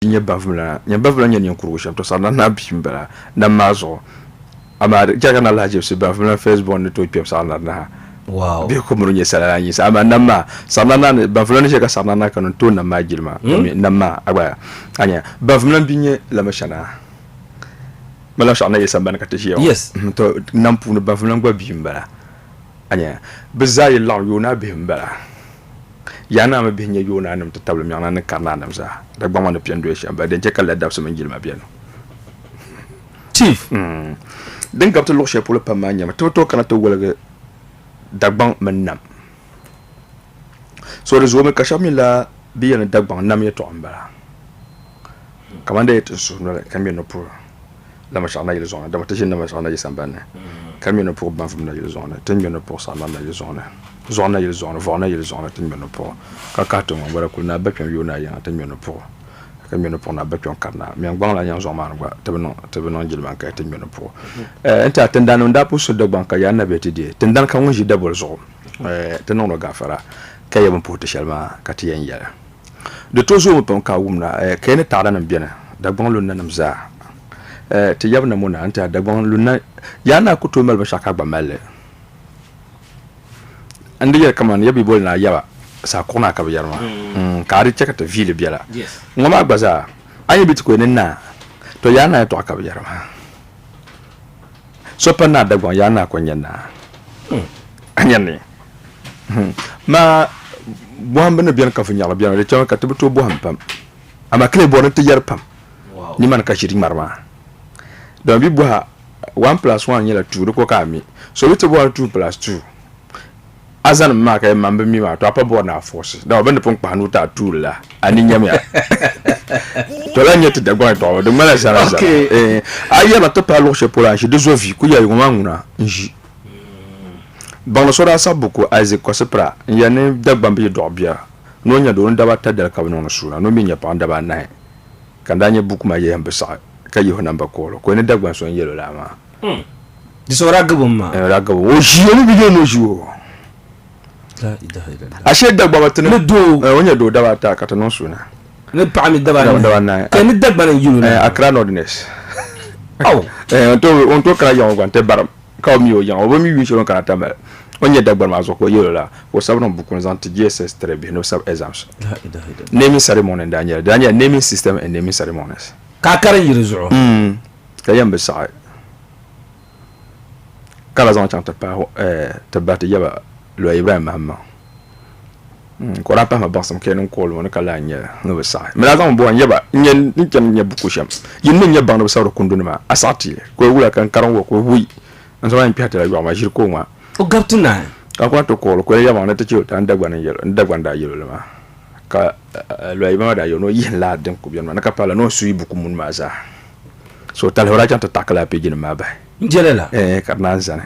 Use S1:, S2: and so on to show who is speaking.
S1: N-nyɛ Banvumlana. Nyɛ Banvumlana nyɛ ninkurugu shɛm, to Saɣinda Naa bia m-bala nam maa zuɣu. Amaa di chɛ ka na lahi jibisi Banvumlana first born ni tooi kpɛm Saɣinda Naa. Bee ko miri o nyɛ sala lan yinsi. Amaa nam maa, Saɣinda Naa ni, Banvumlana ni chɛ ka Saɣinda Naa kani n-tooi nam maa jilima. Domi nam maa a gba a nya Banvumlana bia n-nyɛ Lamashana. Ma Lamashana na yili sambani ka ti ʒiya ŋɔ. To nam puuni Banvumlana gba bia m-bala. A nya bɛ zaa yi laɣim yooi naa bihi m-bala. Yaa naa mi bihi nyɛ yoonaanim ti tabili Miɛŋnaa ni Karinaanim zaa. Dagbaŋ maa ni piɛ n-doya shɛm m-bala, din chɛ ka ladabsi mini jilima beni.
S2: Chief.
S1: Din gabi ti luɣ shɛli polo pam maa nyɛmi, ti bi tooi kana ti woligi Dagbaŋ mini nam. So di zoomi ka shɛba mi la bi yɛli ni Dagbaŋ nam yɛtɔɣa m-bala. Kamani di yi ti n suhu noli ka ŋme ni puhi Lamashɛɣu nayili zuɣu ni, dama ti ʒini Lamashɛɣu nayili sambani ni, ka ŋme ni puhi Banvum nayili zuɣu ni, ti ni ŋme ni puhi Saɣimari nayili zuɣu ni, Zuɣu nayili zuɣu ni, Vɔɣu nayili zuɣu ni, ti ni ŋme ni puhi, ka kahi tiŋ ŋɔ gba kuli Naa Bakpɛm yooi Naa yiŋa, ti ni ŋme ni puhi, ka ŋme ni puhi Naa Bakpɛm kari Naa Miɛŋgbaŋ la nyaŋ zuɣu maa ni gba ti bi niŋ ti bi niŋ jilima n-kahi ti ni ŋme ni puhi. N-tiɛha tindaannima n-daa puhi su Dagbaŋ ka Yaa Nabihi ti deei tindani kam ŋun ʒi daboli zuɣu ti niŋdi o gaafara ka ya bɛ ni puhi ti shɛli maa ka ti yɛn yɛli. Di tooi zoomi pam ka a wumda kaya ni taɣadanim beni, Dagbaŋ lunnanim zaa. Ti yab Namo Naa n-ti a Dagbaŋ lunna yaa naa ku tooi mali binshɛɣu ka a gba mali li. N di yɛli kaman ya bi boli ni a yaba Sakuɣu Naa ka bɛ yɛri maa, ka a di chɛ ka ti viili biɛla. Ŋɔ maa gba zaa, a ni yi bi ti kuli ni naa, tɔ yaa naa yɛtɔɣa ka bɛ yɛri maa. So pa naa Dagbaŋ yaa naa ko n-nyɛ naa. A nya ni maa bɔhimbu ni beni ka vinyɛɣili beni, di chɛmi ka ti bi tooi bɔhim pam. Amaa ka lee bɔri ni ti yɛri pam nimani ka ʒiri ŋmari maa. Dama bɛ bɔha 1 plus 1 nyɛla 2, di ko ka a mi. So bɛ ti bɔhiri 2 plus 2, a zanimi maa ka yɛli man bi mi maa, to a pa bɔri ni a force. Dama bɛ ni pun kpahi nuu ti a tuuli la, a ni nyamiya. To lahi nyɛ ti Dagbaŋ yɛtɔɣa ŋɔ, di ŋmanila zara zara. A yi yɛrina ti paai luɣ shɛli polo a ni ʒi, di zo vi ku yɛli ŋɔ maa ŋuna n-ʒi. Baŋdi so daa sabi buku Isaac Kwasi Prah n-yɛli ni Dagbaŋ bi yi dɔɣi bia ni o nya doo ni daba ata dali ka bɛ niŋdi suuna ni o mi nya paɣa ni daba anahi ka n daa nya buku maa yihi m-bi saɣi ka yihi o namba kooli o ka o ni Dagbaŋ so n-yɛl o lala maa.
S2: Di so o daa gbubi m maa.
S1: O daa gbubi o. O ʒi o mi bi yɛli ni o ʒi o. Ashee Dagbamba ti ni
S2: doo.
S1: O nya doo daba ata ka ti niŋ suuna.
S2: Ni paɣa mi daba anahi.
S1: Daba anahi.
S2: Ka ni Dagbani n-yɛl o lala.
S1: Accra Nordness.
S2: Aw.
S1: O ni tooi kana yaŋ o gba nti barim. Ka o mi o yiŋa, o bi mi yuun shɛli o ni kana Tamale. O ni nyɛ Dagbani maa zuɣu ka o yɛl o la, ka o sabi niŋ buku ni zaŋ ti JSS 3 bihi ni bɛ sabi exams. Naming ceremony n-daa nyɛ li. Di daa nyɛla naming system and naming ceremonies.
S2: Ka a karim yi di zuɣu?
S1: Ka yɛn bi saɣi ka la zaŋ chaŋ ti paai ti ba ti yaba Lɔya Ibrahim Mahama. Ka o daa pahi ma baŋsim ka yɛn niŋ call ŋɔ ni ka lahi nya ni bi saɣi. M daa zaŋ bɔhi n yaba n nya n chani nya buku shɛm yi ni nya baŋdi bi sabiri kundunima a saɣi ti ka o wula ka n karim wuhi ka o wui n zaŋ yɛn kpɛhi ti la yɔɣu maa ʒiri ka o ŋma.
S2: O gabi ti naai.
S1: Ka n kuli ti call ka o yɛli yaba ni ti chɛ o ta n Dagbani n Dagbani daa yɛl o li maa ka Lɔya Ibrahim daa yɛli o ni o yihi n laa din ku beni maa ni ka pahi la ni o suui buku muni maa zaa. So talihiri daa chaŋ ti taɣi lala peejinim maa bahi.
S2: N je lala.
S1: Ɛɛh ka di naan zani.